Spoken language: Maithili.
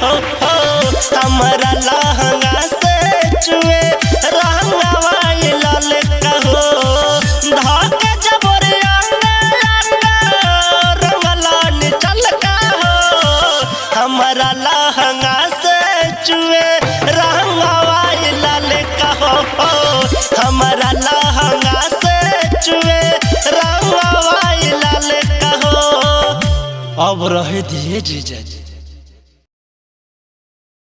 हो, हो हमरा लहंगा से चुए रंगवा लाल का हो। धक जबर रंगलान चल का हो, हमरा लहंगा से चुए रंगवा लाल का हो, हो हमरा लहंगा से चुए रंगवा लाल का हो। अब रहे दिए जीजा जी।